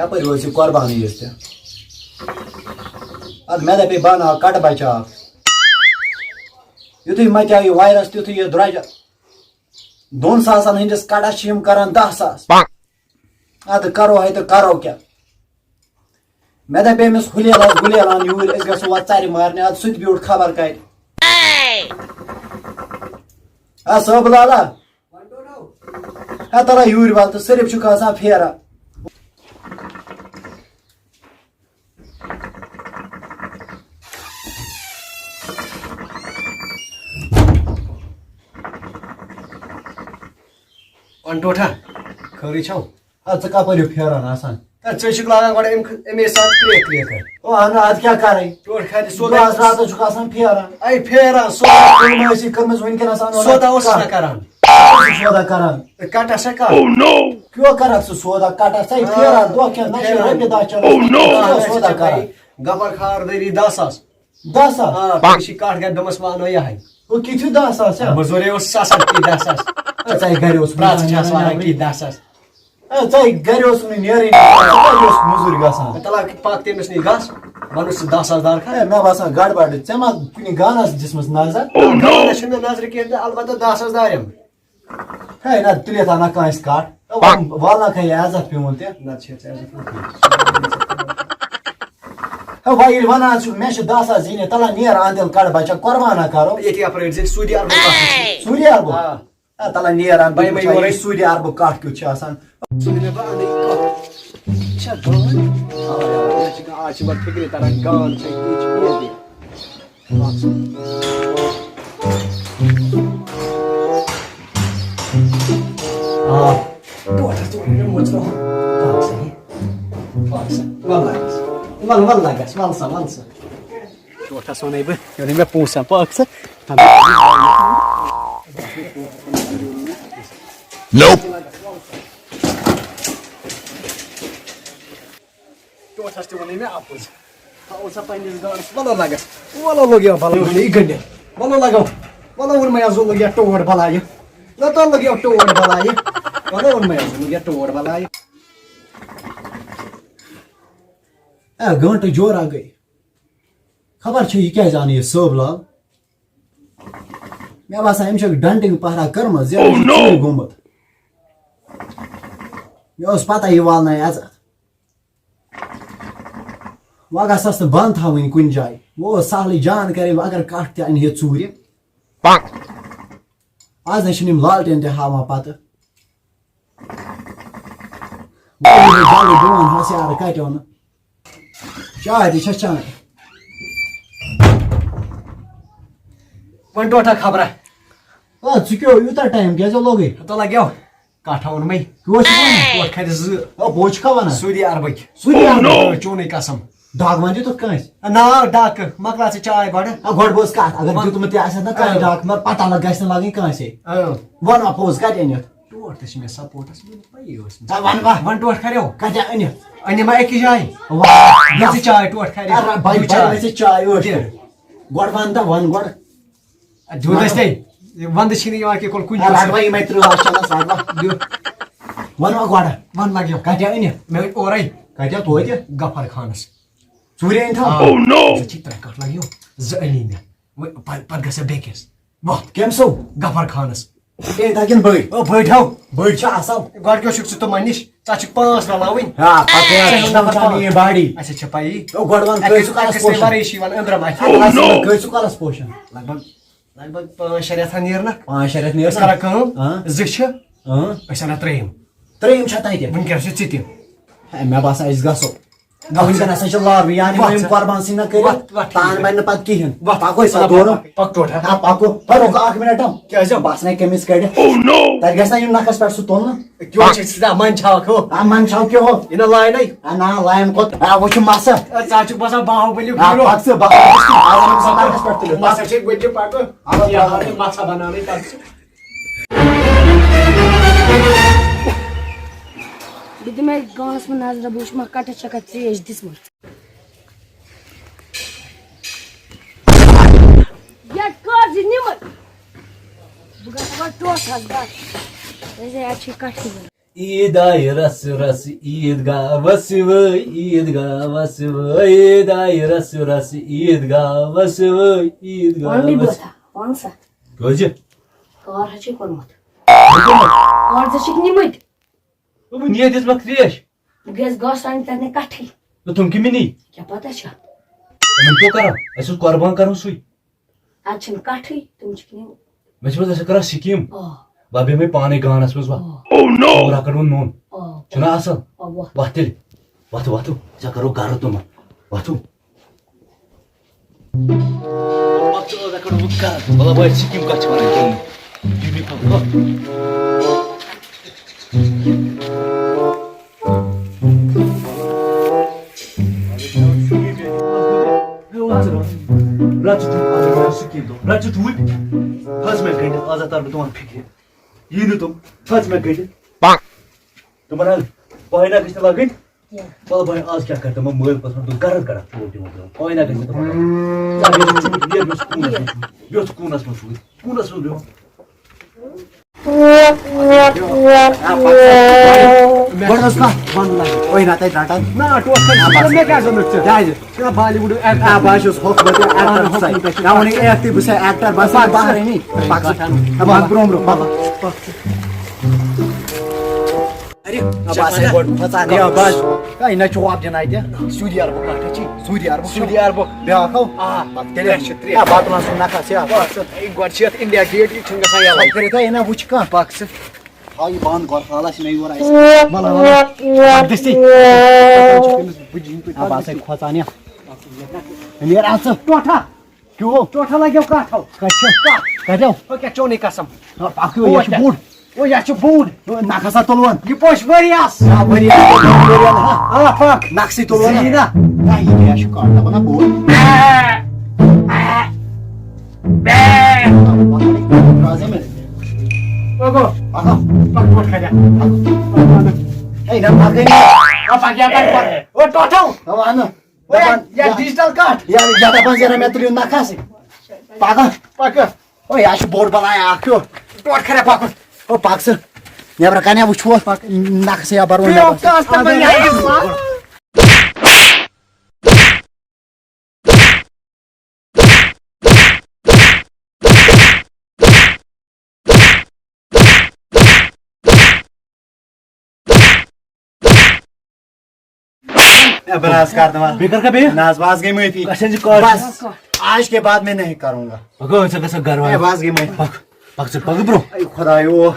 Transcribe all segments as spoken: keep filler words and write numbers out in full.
یپٲرۍ وٲژ یہِ قۄربان عیٖد تہِ۔ اَدٕ مےٚ دَپے بہٕ اَنہٕ ہا کَٹہٕ بَچہٕ اَکھ۔ یُتھُے مَتیو یہِ وایرَس تیُتھُے یہِ درٛۄجہِ۔ دۄن ساسَن ہٕنٛدِس کَٹَس چھِ یِم کَران دَہ ساس۔ اَدٕ کَرو ہے تہٕ کَرو کیٛاہ؟ مےٚ دَپے أمِس ہُلیلَس گُلیلَن یوٗرۍ، أسۍ گژھو وۄنۍ ژَرِ مارنہِ، اَدٕ سُہ تہِ بیوٗٹھ خبر کَتہِ۔ آ صٲبہٕ لالا، ہے تَلہ یوٗرۍ وَل تہٕ صرف چھُکھ آسان پھیران۔ وَن ٹوٹھا، خٲرٕے چھَو؟ اَدٕ ژٕ کَپٲرۍ ہیوٗ پھیران آسان؟ ہے، ژٕ چھُکھ لاگان گۄڈٕ اَمہِ خ-، اَمے ساتہٕ کرٛیکھ کرٛیکھ کَرٕنۍ۔ او اَہنُو، اَدٕ کیٛاہ کَرٕنۍ؟ ٹوٹھ کھاتہِ سودا بہٕ اوس۔ آسہٕ راتَس چھُکھ آسان پھیران۔ اَے پھیران، سودا۔ کٲم ٲسی کٔرمٕژ، وٕنکٮ۪نَس اَنو نہ سودا اوس کانٛہہ۔ نہ کَران۔ کیٛاہ اوسُکھ سودا کَران؟ کَٹَس ہا کَٹھ۔ کیٛاہ کَرَکھ ژٕ سودا کَٹَس؟ ژَے آ۔ پھیران دۄہ کھٮ۪ن، نہ چھِ پھیران۔ رۄپیہِ دَہ چَلان، او نو۔ کیٛاہ سودا کَرَکھ؟ گَبَر خار دٲری دَہ ساس۔ دَہ ساس؟ آ، تُہۍ چھِ کَٹھ گَرِ دوٚپمَس وۄنۍ اَنو یِہوٚے۔ ہُہ کِتھِ دَہ ساس چھا؟ مٔزوٗرے اوس آسان تی دَہ ساس۔ اے، ژَے گَرِ اوس پرٛٮ۪تھ چھِ آسان وَنان تی دَہ ساس۔ اے، ژَے گَرِ اوس نہٕ نیرٕے نہٕ، ژٕ کَتہِ اوس مٔزوٗرۍ گژھان؟ تَلہ پَکھ تٔمِس نِش گژھ، وَنُس ژٕ دَہ ساس دَر کھا۔ اے، مےٚ باسان گڑبڑ، ژےٚ ما کُنہِ گانَس دِژمٕژ نظر؟ او نو۔ گانَس چھُنہٕ مےٚ نظرِ کِہیٖنۍ تہٕ البتہ دَہ ساس دارٮ۪م۔ ہے، نہ، تُلِتھ ہا نہ کٲنٛسہِ کَٹھ۔ ہے، وَل-، وَلنہ کھے عزت پیوٗنٛت تہِ۔ نہ، چھِ ژےٚ عزت پیوٗنٛت۔ ہے، وۄنۍ ییٚلہِ وَنان چھُ، مےٚ چھِ دَہ ساس زیٖنِتھ، تَلہ نیر اَن تیٚلہِ کَڑ بَچہ، قۄربان ہا کَرو۔ ییٚتی اَپٲرۍ أڑۍ زِ سعودی عربُک کَٹھ چھُ۔ سعودی عربُک؟ آ۔ ہے، تَلہ نیر اَن، بہٕ بہٕ وٕچھِ ہا یورَے۔ یہِ سعودی عربُک کَٹھ کیُتھ چھُ آسان۔ ژٕ نہٕ مےٚ بہٕ اَنٕے یہِ کَٹھ۔ یہِ چھا گان؟ آ، یارٕ، مےٚ چھِ، آز چھِ مےٚ فِکرِ تَران، گان چھےٚ، یہِ چھِ عیٖدٕے۔ آ۔ ٹوٹھس تہِ ووٚن مےٚ مُژراوُن۔ پَکھ سا ہے۔ پَکھ سا۔ وَلہٕ لَگس۔ وَلہٕ، وَلہٕ لَگس۔ وَلہٕ سا، وَلہٕ سا۔ ٹوٹھس وَنے بہٕ، یہِ اوٚنُے مےٚ پونٛسہٕ۔ پَکھ سا۔ Nope۔ ٹوٹھس تہِ ووٚنُے مےٚ اَپُز۔ تھاوُن سا پنٛنِس گانَس۔ وَلہٕ لَگَس۔ وَلہٕ لوٚگ یہِ بَلہٕ وَنہِ یہِ گٔنٛڈِتھ۔ وَلہٕ لَگَو۔ وَلہٕ ووٚن مےٚ زُو لوٚگ یَتھ ٹوٹھ بَلایہِ۔ نہ تَلہٕ لوٚگ یَتھ ٹوٹھ بَلایہِ۔ وَلہٕ ووٚن مےٚ زُو لوٚگ یَتھ ٹوٹھ بَلایہِ۔ اے، گٲنٛٹہٕ جورا گٔے۔ خبر چھےٚ یہِ کیٛازِ آو نہٕ یہِ صٲب لال؟ مےٚ باسان، أمۍ چھےٚ ڈنٹِنگ پہرا کٔرمٕژ، یہِ اوس ژوٗر گوٚمُت۔ مےٚ اوس پتہ یہِ والنایہِ عزت۔ وۄنۍ گژھس نہٕ بنٛد تھاوٕنۍ کُنہِ جایہِ۔ وۄنۍ اوس سہلٕے جان کرے، وۄنۍ اگر کٹھ تہِ انہِ ہے ژوٗرِ۔ آز نہ چھِنہٕ یِم لالٹین تہِ ہاوان پتہٕ۔ بہٕ وَنہٕ جلدی، بہٕ وَنہٕ ہَس یارٕ کَتہِ اوٚن۔ چاے تہِ چھَس چٮ۪وان۔ وۄنۍ ٹوٹھا خبرا؟ آ، ژٕ کیٛاہ یوٗتاہ ٹایم کیٛازِ لوٚگُے؟ ہَتو لَگیو۔ کَٹھ اوٚن مَے۔ کیٛاہ چھُکھ وَنان؟ ٹوٹھ کھَرِ زٕ۔ آ، بوٚچھ کھا وَنان؟ سعودی عربٕکۍ۔ سعودی عربٕکۍ؟ آ، چونُے قسم۔ ڈاکھ وَن دِ تَتھ کٲنٛسہِ۔ آ، ناو ڈاکہٕ۔ مۄکلاو ژٕ چاے گۄڈٕ۔ آ، گۄڈٕ بوز کَتھ۔ اگر وَن۔ دیُتمُت تہِ آسہِ ہا نہ کٲنٛسہِ آ۔ ڈاکہٕ، مگر پَتہ لَگ-، گژھِ نہٕ لَگٕنۍ کٲنٛسے۔ آ۔ وَن اَپوز کَتہِ أنِتھ؟ ٹوٹھ تہِ چھِ مےٚ سپورٹَس، مےٚ نہٕ پَیی ٲس نہٕ۔ ژٕ وَن وَ۔ وَن ٹوٹھ کھَریو۔ کَتہِ أنِتھ؟ أنِم أکِس جایہِ۔ وَن۔ دِ ژٕ چاے ٹوٹھ کھَرِ۔ اَدٕ بَے، دِ بَے، چاے۔ مےٚ چھِ چاے ٲٹھ دِ۔ کَرِ۔ گۄڈٕ وَن تہٕ وَن گۄڈٕ۔ اَدٕ دیُت اَسہِ تۄہہِ۔ وَندٕ چھِنہٕ یِوان کینٛہہ، کُل کُنہِ اَدٕ جایہِ۔ رَٹوا یِمَے تٕرٛہ لَچھ اَنَس، رَٹوا۔ دیُت۔ وَن وَ گۄڈٕ۔ وَن لَگیو۔ کَتہِ أنِتھ؟ مےٚ أنۍ اورَے۔ کَتہِ توتہِ؟ غفار خانَس۔ ژوٗرِ أنۍ تھَو؟ Oh no! زٕ چھِ ترٛےٚ کَٹھ لَگیو۔ زٕ أنی مےٚ۔ وۄنۍ پَتہٕ، پَتہٕ گژھِ بیٚکِس۔ وَتھ۔ کٔمۍ سُہ؟ غفار خانَس۔ اے، تَتہِ کِنہٕ بٔڑۍ؟ او، بٔڑۍ ہاو۔ بٔڑۍ چھِ اَصٕل۔ گۄڈٕ کیٛاہ چھُکھ ژٕ تِمَن نِش؟ ژےٚ چھِکھ پانٛژھ رَلاوٕنۍ۔ آ، پَتہٕ ژےٚ چھِ نفر نفر پانٛژھ۔ یہِ باڈی۔ اَسہِ چھِ پَیی۔ او، گۄڈٕ وَن، اَسہِ کٔژ چھِ، کالَس اَسہِ چھِ پوشَن؟ وَرٲے چھِ یِوان أنٛدرَم اَتھِ۔ Oh no! کٔژ چھُ کالَس پوشَن؟ لگ بگ، لگ بگ پانٛژھ شےٚ رٮ۪تھ ہا نیرنَکھ۔ پانٛژھ شےٚ رٮ۪تھ نیرنَکھ؟ أسۍ کَرو کٲم، اۭں۔ زٕ چھِ، اۭں۔ أسۍ اَنو ترٛیٚیِم۔ ترٛیٚیِم چھا تَتہِ؟ وٕنکٮ۪نَس چھِ ژٕ تہِ۔ ہے، مےٚ باسان، أسۍ گژھو۔ وۄتھ۔ وٕنکٮ۪ن ہسا چھِ لارٕے، یعنی وۄتھ۔ وۄنۍ یِم قۄربان سٕنٛدۍ نہ کٔرِتھ، وۄتھ، وۄتھ، ٹھیٖک تان چھُ۔ بَنہِ نہٕ پَتہٕ کِہیٖنۍ۔ وۄتھ۔ پَکو أسۍ پَتہٕ پَکو۔ دورو۔ پَک ٹوٹھ، ہا۔ ہا، پَکو۔ ہا، رُکو اَکھ مِنٹ، ہم۔ کیٛازِ؟ بہٕ آسہٕ نَے قمیٖض کٔڑِتھ۔ Oh no! تَتہِ گژھِ نہ یُن نَکھَس پٮ۪ٹھ سُہ تُلنہٕ۔ کیٛاہ چھِ ژٕ دَپان، منٛدچھاوَکھ ہُہ؟ آ، منٛدچھاو کیٛاہ ہُہ؟ یہِ نہ لایَن نَے۔ آ، نہ، لایَن کوٚت؟ آ، وۄنۍ چھُ مَسہٕ۔ آ، ژٕ ہا چھُکھ باسان باہُبلی آ، hero۔ پَک ژٕ، باہُبلی چھُ۔ آ، وۄنۍ چھُ نَکھَس پٮ۪ٹھ تُلِتھ۔ مَسہٕ چھِ گۄڈٕ پَکُن۔ آ، یہِ آ۔ ہاو نہٕ مَسہٕ بَناونٕے پَتہٕ۔ بہٕ دِمہٕ گانَس منٛز نظر، بہٕ وٕچھٕ ما کَٹَس چھَکھا ترٛیش دِژمٕژ۔ یَتھ کر زِ نِمہٕ۔ بہٕ گژھٕ وۄنۍ ٹوٹھَس گَرٕ۔ أسۍ ہے اَتہِ چھِ کَٹھٕے وَنان۔ عیٖد آیہِ رسہٕ رسہٕ عیٖد گاوس وٲے، عیٖد گاوس وٲے، عیٖد آیہِ رسہٕ رسہٕ عیٖد گاوس وٲے، عیٖد وَن گاوس۔ بوتھا، وَن سا۔ کیٛازِ؟ کار حظ چھُے کوٚرمُت۔ کار ژےٚ چھِکھ نِمٕتۍ۔ دوٚپُن، یے دِژمَکھ ترٛیش۔ بہٕ گٔیَس گاسہٕ اَننہِ تَتہِ نَے کَٹھٕے۔ تہٕ تِم کٔمۍ نی؟ کیٛاہ پَتہ چھا؟ تِمَن کیٛاہ کَرو؟ اَسہِ اوس قۄربان کَرُن سُے۔ اَتہِ چھِنہٕ کَٹھٕے، تِم چھِکھ نِمٕتۍ۔ مےٚ چھِ پَتہ، اَسہِ کَران سِکیٖم۔ آ۔ بہٕ بیٚہمَے پانَے گانَس منٛز وَ۔ آ۔ Oh no! رَکَڑ وۄنۍ نوٚن۔ آ۔ چھُنہ اَصٕل؟ آ، وَ۔ وَتھ تیٚلہِ۔ وَتھو، وَتھو۔ ژےٚ کَرو گَرٕ تِمَن۔ وَتھو۔ پَتہٕ چھُ ٲس اَکھ کَڑُن بہٕ کَرٕ۔ مطلب، بہٕ چھُس یِم کَتھ چھِ وَنان کِنہٕ؟ یہِ بیٚیہِ کَتھ؟ رَژٕ ٹھُک، رَژٕ ٹھُک۔ ژھٕج مےٚ گٔنٛڈِتھ، آز ہا تَرٕ بہٕ تِمَن فِکرِ۔ یی نہٕ تِم، ژھٕج مےٚ گٔنٛڈِتھ۔ تِمَن حظ پاینا گٔژھۍ نہٕ لَگٕنۍ۔ کینٛہہ۔ وَلہٕ بھاے، آز کیٛاہ کَرٕ تِمَن مٲلۍ پَتہٕ دوٚپ گَرَس گَرَس ژوٗر دِمو تِمَن۔ پاینا گٔژھۍ نہٕ تِمَن لَگٕنۍ۔ ژٕ بیٚہہ ژوٗنٛٹھۍ، یہِ بیٚہہ ژوٗنٛٹھَس منٛز، بیٚہہ ژوٗنٛٹھَس منٛز سۭتۍ۔ ژوٗنٛٹھَس منٛز بیٚہہ۔ گۄڈٕ ٲس کَتھ وَنُن لَگہِ۔ اوے نہ تَتہِ رَٹان۔ نہ، ٹوٹھ کَتہِ چھُ؟ مےٚ کیٛاہ زَنُکھ ژےٚ؟ کیٛازِ؟ ژےٚ بالی وُڈُک ایکٹر۔ آ، بہٕ ہا چھُس ہوٚکھ، بہٕ تہِ ایکٹر چھُسَے۔ مےٚ ووٚنُے ایکٹٕے، بہٕ چھُسَے ایکٹر، بہٕ ہسا پَکھ۔ بہرٲنی۔ پَکھ ژٕ۔ پَکھ برٛونٛہہ برٛونٛہہ، پَکھ۔ اَرے، آ، بَس، ہے، گۄڈٕ کھۄژان، ہے، بَس۔ ہے، نہ چھُ وۄپدِن اَتہِ۔ سعودی عربُک کَٹھ چھِ، سعودی عربُک چھُ۔ سعودی عربُک۔ بیٛاکھ ہو؟ آ، پَتہٕ تیٚلہِ۔ ترٛےٚ چھِ، ترٛےٚ۔ آ، بَتہٕ لَن سُنٛد نَکھٕ آسہِ، آ۔ بَس، ہے، گۄڈٕ چھِ یَتھ اِنڈیا گیٹ، یہِ چھُنہٕ گژھان یَلَے۔ پَتہٕ کٔرِتھ ہے، یہِ نہ وٕچھ کانٛہہ۔ پَکھ ژٕ۔ ہاو یہِ بنٛد کر، حالہ چھِ مےٚ یورٕ اَسہِ۔ وَلہٕ، وَلہٕ۔ پَتہٕ دِستی۔ ہا، بہٕ ہسا کھۄژان یا۔ نیرٕ اَژٕ۔ ٹوٹھا۔ کیٛاہ ہو؟ ٹوٹھا لَگیو کَٹھ ہو۔ کَتہِ چھِ؟ کَٹھ۔ کَتہِ ہو؟ ہو کیٛاہ چونُے قسم۔ ہا، پَکھ یو، ہو یہِ چھُ کیٛاہ؟ بوٚڑ۔ ہو، یہِ چھُ بوٚڑ۔ ہو، نَکھٕ ہسا تُلوُن۔ یہِ پوش ؤریَس۔ آ، ؤریَس۔ آ، پَکھ۔ نَکھٕ سٕے تُلوُن۔ زٕے نہ۔ نہ، یہِ کیٛاہ چھُ کَٹھ؟ دَپان ہا بوٚڑ۔ پَکھ، پَکھ، پَکھ، پَکھ۔ اَہا۔ پَکھ برونٛٹھ کھَنہِ۔ پَکھ۔ اَہا۔ ہے، نہ، پَکھ گٔے نہٕ۔ آ، پَکھ یَپٲرۍ پَکھ۔ او، ٹوٹھو۔ اَوا، اَنہٕ۔ او، یا، دَپان، یا یا، ڈیجیٹل کَٹھ۔ یا، یا دَپان زیرا مےٚ تُلِو نَکھَس۔ پَکھ۔ پَکھ۔ او، یا چھُ بوٚڑ بَلایا اَکھ ہیوٗ۔ برونٛٹھ کھَنہِ پَکُن۔ او، پَکھ ژٕ۔ نٮ۪برٕ کَنہِ وٕچھوس۔ پَکھ۔ نَکھَس یا بَرُن بیٚیہِ نٮ۪برَس۔ اوس کَس تَمَن یَتھ۔ اے، بہٕ نہ حظ کَرٕ نہٕ وۄنۍ۔ بیٚیہِ کَر کھا بیٚیہِ؟ نہ حظ، بہٕ حظ گٔے معٲفی۔ اچھا، یہِ کَر؟ بس، آج کے بعد میں نہیں کروں گا۔ پَکو، أسۍ گژھو گَرٕ اے، وۄنۍ۔ بہٕ حظ گٔے معٲفی۔ پَکھ۔ پَکھ ژٕ، پَکھ برٛونٛہہ۔ اے خۄدایو۔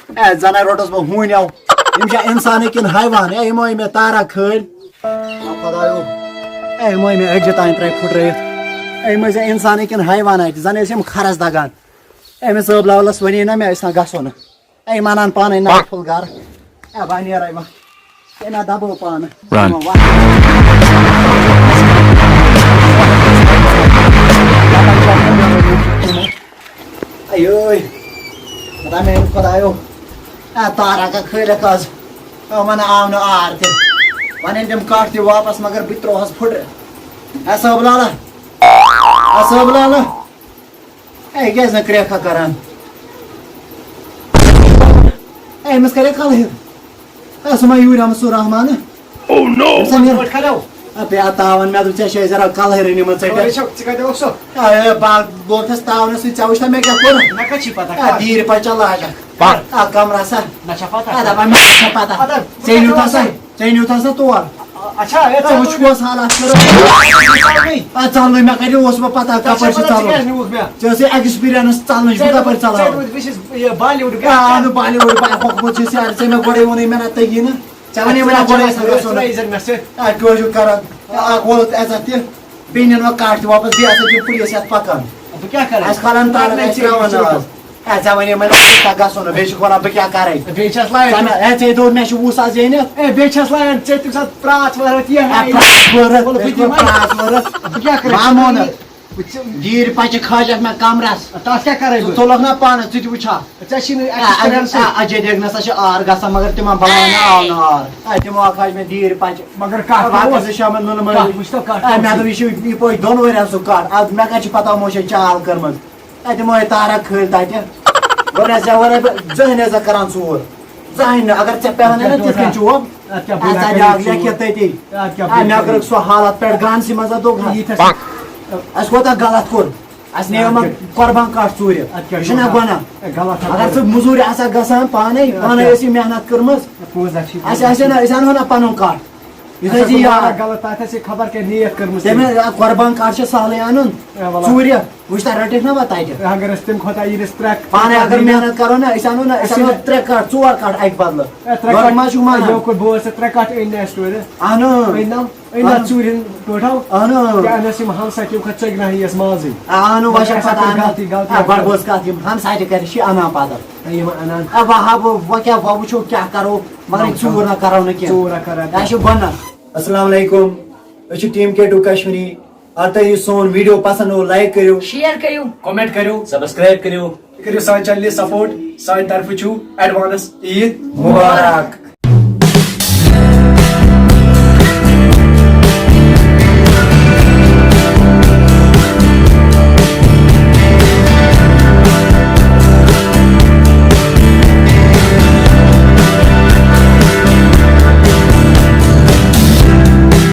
اے زَنہٕ روٚٹُس بہٕ ہوٗنۍ یَو۔ یِم چھا اِنسانٕے کِنہٕ حیوان؟ اے یِمو أنۍ مےٚ تارا کھٲلۍ۔ اے خۄدایو۔ اے یِمو أنۍ مےٚ أکجہِ تانۍ ترٛٲے پھُٹرٲیِتھ۔ اے یِم ٲسۍ اِنسانٕے کِنہٕ حیوان اَتہِ؟ زَن ٲسۍ یِم کھَرَس دَگان۔ اے مےٚ صٲب لَولَس وَنے نہ مےٚ أسۍ نہ گژھو نہٕ۔ اے یِم اَنان پانَے ناٹہِ پھوٚل گَرٕ۔ اے بہٕ نیرَے وۄنۍ۔ اے نہ دَبو پانہٕ۔ Run۔ یِمَن وَ-، اَیٲے، خۄدا میٛانہِ خۄدایو۔ آ، تارا کا کھٲلِکھ آز۔ آ، وَنہٕ آو نہٕ آر تہِ۔ وَنن تِم کَٹھ تہِ واپَس، مگر بہٕ تہِ ترٛووہَس پھٕٹرِ۔ آ، صٲب لالا۔ آ، صٲب لالا۔ اے، یہِ کیٛازِ نہٕ کرٛٮ۪کھ کران؟ اے، أمِس کَرے کَلہٕ ہیوٚر۔ اے، سُہ ما یوٗرۍ آمُت سُہ رحمان؟ Oh no! أمِس ہا نیرِ۔ ٲٹھ کھڑو۔ اے، بیٚیہِ آو تاوَن، مےٚ دوٚپ، ژےٚ چھے ذرا کَلہٕ ہیٚرٕے نِمٕژ ژےٚ ژٕ کیٛاہ؟ کَتہِ اوسُکھ؟ اے، بہٕ گوٚو تھَس تاونَس سۭتۍ، ژےٚ وٕچھ نا مےٚ کیٛاہ کوٚر؟ مےٚ کَتہِ چھِ پَتہ؟ اے، دیٖرِ پَچہ لاجَکھ۔ پَکھ۔ اے، کَمرَس ہا۔ نہ چھا پَتہ؟ اے، دَپان مےٚ چھا پَتہ؟ اَدٕ ژےٚ نیوٗتھ ہا سا؟ ژےٚ نیوٗتھ ہسا تور۔ اچھا، ہے، اے، ژٕ وٕچھ کۄس حالات کٔرٕکھ۔ اے، ژَلنٕے، مےٚ کَتہِ اوس وۄنۍ پَتہ کَپٲرۍ چھُ ژےٚ ژَلُن۔ کیٛازِ نیوٗتھ مےٚ؟ ژےٚ ٲسٕے experience ژَلنٕچ، بہٕ کَپٲرۍ ژَلہٕ ہا؟ ژےٚ وٕچھِس یہِ Bollywood۔ اے، آ، نہٕ Bollywood، بہٕ ہۄکھمُت چھُس یارٕ، ژےٚ مےٚ گۄڈَے ووٚنُے، مےٚ نہ تٔگی نہٕ۔ ژےٚ وَنے مےٚ نہ گۄڈَے، ژٕ گژھُن۔ ژٕ ژٕ مےٚ سۭتۍ۔ اے، کیٛاہ چھُکھ کَران؟ اے، اَکھ ووت عزت تہِ۔ بیٚیہِ نِنو کَٹھ تہِ واپَس، بیٚیہِ ہسا چھِ پُلیٖس یَتھ پَکان۔ بہٕ کیٛاہ کَرٕ؟ اَسہِ کھالَن تَلہٕ، اَسہِ ترٛاوَن نہٕ آز۔ اے، ژےٚ وَنے مےٚ نہ، ژٕ گژھُن نہٕ، بیٚیہِ چھُکھ وَنان بہٕ کیٛاہ کَرَے؟ بیٚیہِ چھِ اَسہِ لایِن۔ ژےٚ مےٚ، اے، ژےٚ دوٚپ مےٚ چھُ وُہ ساس زینِتھ۔ اے، بیٚیہِ چھِ اَسہِ لایِن، ژےٚ تَمہِ ساتہٕ پرٛاژھ وَرٲے تہِ اے، ہٮ۪کھ۔ پرٛاژھ وَرٲے، وَلہٕ بہٕ بیٚیہِ چھُ دِمَے۔ پرٛاژھ وَرٲے۔ بہٕ کیٛاہ کَرٕ؟ بہٕ ہا مونہٕ۔ دیٖرِ پَچہِ کھٲجَکھ مےٚ کَمرَس۔ تَتھ کیٛاہ کَرَے ژٕ بہٕ؟ تُلَکھ نہ پانَس، ژٕ تہِ وٕچھ ہا۔ ژےٚ چھی نہٕ آ، experience۔ آ، اَجے دیگنَس ہا چھِ آر گژھان، مگر تِمَن بَلاے نہٕ آو نہٕ آر۔ آ، تِمو ہا کھٲج مےٚ دیٖرِ پَچہِ۔ مگر کَتھ آ، واتَس اوس؟ زٕ شامَن نُنہٕ مٔلۍ۔ کَتھ وٕچھ تو، کَتھ آ، مےٚ اوس؟ دوٚپ، یہِ چھُ یہِ پوش دۄن ؤرۍیَن سُہ کَٹھ۔ اَز مےٚ کَتہِ چھِ پَتہ یِمو چھےٚ چال کٔرمٕژ۔ اَتہِ یِمو ہے تارَک کھٲلۍ تَتہِ۔ گۄڈٕ ٲسۍ زِ وَنان بہٕ زٕہٕنۍ ٲسۍ زِ کَران ژوٗر۔ زانہِ نہٕ، اگر ژےٚ پٮ۪وان نہ تِتھ کٔنۍ چوب، اَتھ کیٛاہ بہٕ اَتھ کَرٕ لیکھ یوٗت؟ یَتھ تٔتی۔ اَتھ کیٛاہ آ، بہٕ مےٚ کَرٕ کٔرٕکھ سُہ حالت پٮ۪ٹھ گانسٕے منٛز، ہا دوٚپ، ہا، ییٖتھٮ۪س اَسہِ کوٗتاہ غلط کوٚر، اَسہِ نِیو یِمَن قۄربان کَٹھ ژوٗرِ۔ اَتھ کیٛاہ یہِ چھُنہ گوٚو؟ گۄناہ؟ اے، غلط ہا اگر کوٚر۔ ژٕ مٔزوٗرِ آسہٕ ہا گژھان پانَے، اَتھ پانَے کیٛاہ؟ ٲسۍ یہِ محنت کٔرمٕژ، پوٚز ہا چھُ۔ اَسہِ آسہِ ہا نہ، أسۍ اَنہو نہ پَنُن کَٹھ۔ یُتھ اَسہِ اَسہِ یہِ گوٚو یاد۔ واریاہ غلط، تَتھ آسہِ خبر کیٛاہ نیت کٔرمٕژ تٔمۍ۔ تٔمۍ۔ آ، قۄربان کَٹھ چھِ سہلٕے اَنُن۔ اے، وَلہٕ۔ ژوٗرِ۔ وٕچھ تہ رٔٹِکھ نہ وۄنۍ تَتہِ۔ اگر أسۍ تَمہِ کھۄتہٕ ییٚلہِ أسۍ ترٛےٚ پانَے اگر محنت کَرو نہ، أسۍ اَنو نہ، أسۍ اَنو ترٛےٚ کَٹھ، ژور کَٹھ اَکہِ بدلہٕ۔ اے، ترٛےٚ یورٕ کَٹھ۔ ما چھُکھ مانان؟ یوکُن بوز ژٕ، ترٛےٚ کَٹھ أنۍ نہٕ اَسہِ تورٕ۔ اَنو۔ أنۍ نَم، أنۍ نَم اَنو۔ ژوٗرِ ہِنٛدۍ ٹوٹھو۔ اَنو۔ تہِ اَنَس یِم ہمساے، تِم کھۄتہٕ ژٔگۍ نہ یَس مازٕے۔ اَنو، وۄنۍ چھِ اَسہِ پَتہٕ اَنان۔ غلطی، غلطی۔ آ، گۄڈٕ بوز کَتھ، یِم ہمساے تہِ کَرِ، چھِ اَنان پَتہٕ۔ اے، یِم اَنان۔ آ، وۄنۍ ہا بہٕ، وۄنۍ کیٛاہ، وۄنۍ وٕچھو کیٛاہ کَرو، مگر یہِ ژوٗر نہ کَرو نہٕ کینٛہہ۔ ژوٗر نہ کَرو۔ یہِ چھُ گۄناہ۔ السلام علیکم، أسۍ چھِ ٹیٖم کے ٹو کشمیٖری۔ اگر تۄہہِ یہِ سون ویٖڈیو پسنٛد آو، لایک کٔرِو۔ شیئر کٔرِو۔ کمنٹ کٔرِو۔ سبسکرائب کٔرِو۔ کٔرِو سانہِ چینلہِ سپورٹ۔ سانہِ طرفہٕ چھُو ایڈوانس عیٖد مبارک۔